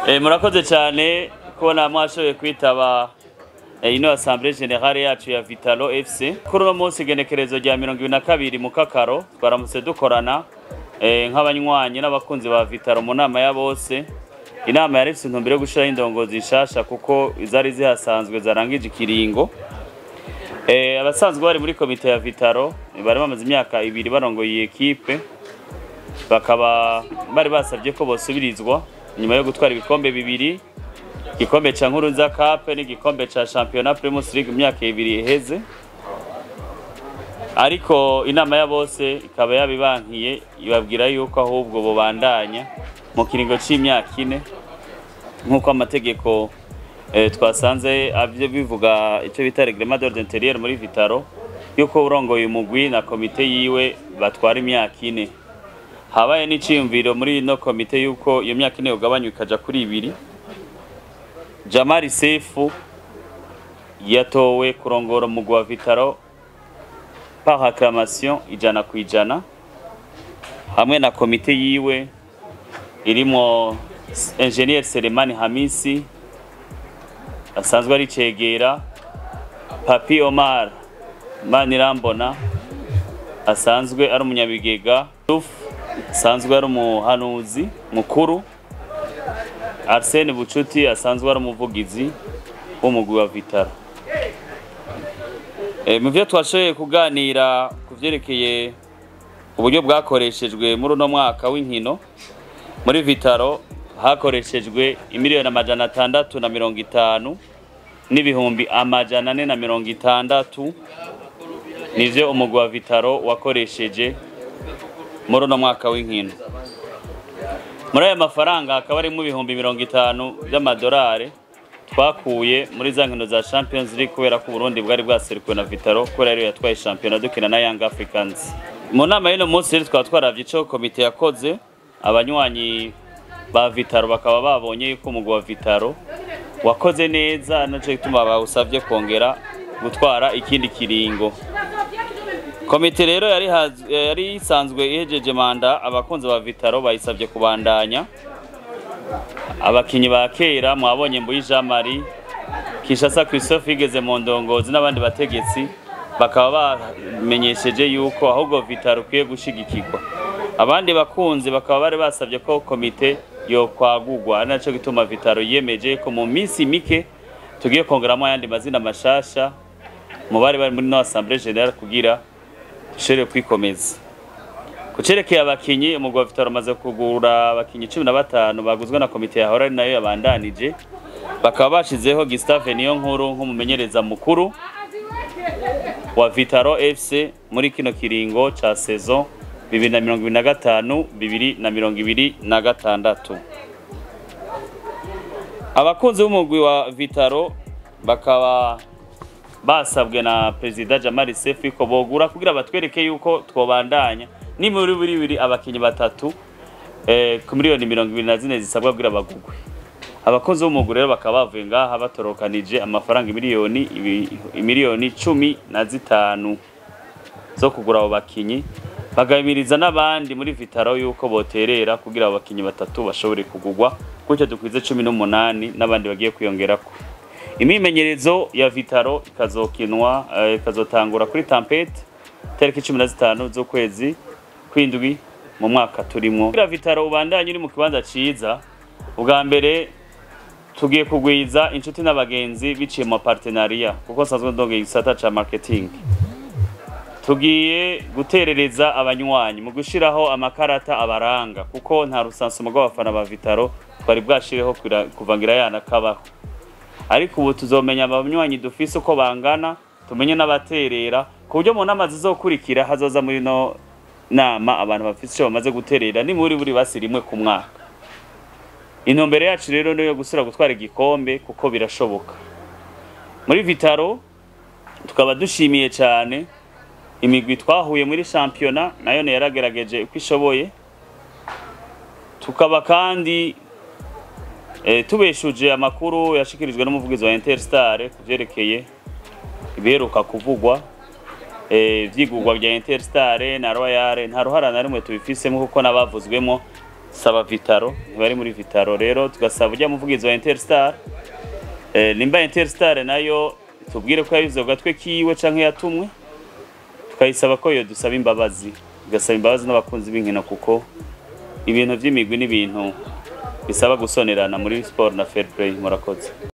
Murakoze cyane kubona mwashoboye kwitaba ino assemblée générale yacu ya Vital'O FC. Kuri uno munsi, igenekerezo rya 22 mu Kakaro, twaramutse dukorana nk'abanywanyi n'abakunzi ba Vital'O mu nama ya bose. Inama yari ifise intumbero yo gushiraho indongozi nshasha, kuko izari zihasanzwe zarangije ikiringo. Abasanzwe bari muri komite ya Vital'O bari bamaze imyaka 2 barongoye iyi ekipe, bakaba bari basabye ko bosubirizwa nyuma yo gutwara ibikombe bibiri, igikombe ca Nkurunziza Cup n'igikombe ca Championnat Primus League, mu myaka 2 iheze. Ariko inama ya bose ikaba yabibankiye, ibabwira yuko ahubwo bobandanya mu kiringo c'imyaka 4, nk'uko amategeko twasanze avyo bivuga, icyo bita règlement d'ordre intérieur muri Vital'O, yuko urongoye umugwi na komite yiwe batwara imyaka 4. Habaye n'iciyumviro muri ino komite yuko iyo myaka 4 yogabanywa ikaja kuri 2. Jamari Sefu yatowe kurongora umugwi wa Vital'O par acclamation 100%, hamwe na komite yiwe irimo Engineer Selemani Hamisi asanzwe ari cegera, Papi Omar Manirambona asanzwe ari umunyabigega, Yusuf asanzwe ari umuhanuzi mukuru, Arsene Bucuti asanzwe ari umuvugizi w'umugwi wa Vital'O. Mu vyo twashoboye kuganira ku vyerekeye uburyo bwakoreshejwe muri uno mwaka w'inkino, muri Vital'O hakoreshejwe 650 n'ibihumbi 460, nivyo umugwi wa Vital'O wakoresheje muri uno mwaka w'inkino. Muri aya mafaranga hakaba harimo 50,000 by'amadolari twakuye muri za nkino za Champions League, kubera ko Burundi bwari bwaserukiwe na Vital'O, kubera ariyo yatwaye shampiyona dukina na Young Africans. Mu nama y'uno munsi rero twaba twaravye ico komite yakoze, abanywanyi ba Vital'O bakaba babonye yuko umugwi wa Vital'O wakoze neza, naco gituma bawusavye kongera gutwara ikindi kiringo. Komite rero yari isanzwe ihejeje manda, abakunzi ba Vital'O bayisavye kubandanya. Abakinyi ba kera mwabonye, Mbuyi Jean Marie, Kinshasa Christophe yigeze mu ndongozi, n'abandi bategetsi bakaba bamenyesheje yuko ahubwo Vital'O ukwiye gushigikirwa. Abandi bakunzi bakaba bari basabye ko komite yo kwagurwa, ari naco gituma Vital'O yiyemeje ko mu minsi mike tugiye kongeramo ayandi mazina mashasha mu bari bari muri no assemblée générale, kugira dushobore kwikomeza. Kucerekeye abakinyi, umugwi wa Vital'O umaze kugura abakinyi 15 baguzwe na komite yahora, ari nayo yabandanije. Bakaba bashizeho Gustave Niyo Nkuru nk'umumenyereza mukuru wa Vital'O FC muri kino kiringo ca saison 2025 2026. Abakunzi b'umugwi wa Vital'O bakaba basabwe na Perezida Jamali Sefu ko bogura kugira batwereke yuko twobandanya ni muri buri biri abakinyi batatu ku miliyoni 24 zisabwa kugira bagugwe. Abakozi b'umugwi rero bakaba bavuye ngaha batorokanije amafaranga 15 miliyoni zo kugura abo bakinyi, bagabiriza n'abandi muri Vital'O yuko boterera kugira abo bakinyi batatu bashobore kugugwa, gutyo dukwize 18 n'abandi bagiye kwiyongerako. Imimenyerezo ya Vital'O ikazokinwa ikazotangura kuri Tempête tariki 15 z'ukwezi kwindwi mu mwaka turimwo. Kugira Vital'O ubandanye uri mu kibanza ciza, ubwa mbere tugiye kugwiza inshuti n'abagenzi biciye mu partenariat, kuko nsanzwe ndongeye igisata ca marketing. Tugiye guterereza abanywanyi mu gushiraho amakarata abaranga, kuko nta recensement rw'abafana ba Vital'O twari bwashireho kuva ngira yana kabaho. Ariko ubu tuzomenya abanywanyi dufise uko bangana, tumenye n'abaterera, ku buryo mu nama zizokurikira hazoza muri no nama abantu bafise ico bamaze guterera ni muri buri basi rimwe ku mwaka. Intumbero yacu rero niyo gusubira gutwara igikombe, kuko birashoboka. Muri Vital'O tukaba dushimiye cyane imigwi twahuye muri shampiyona, nayo yaragerageje uko ishoboye. Tukaba kandi tubeshuje amakuru yashikirijwe n'umuvugizi wa Interstar ku vyerekeye ibiheruka kuvugwa vyigurwa bya Interstar na Royal. Nta ruhara na rumwe tubifisemo, kuko n'abavuzwemo Saba Vitaro, ntibari muri Vitaro. Rero tugasaba ujya muvugizi wa Interstar, nimba Interstar nayo tubwire ko yabivuze ku gatwe kiwe canke yatumwe, tukayisaba ko yo dusaba imbabazi, tugasaba imbabazi n'abakunzi b'inkino, kuko ibintu vy'imigwi n'ibintu bisaba gusonerana muri sport na fair play. Murakoze.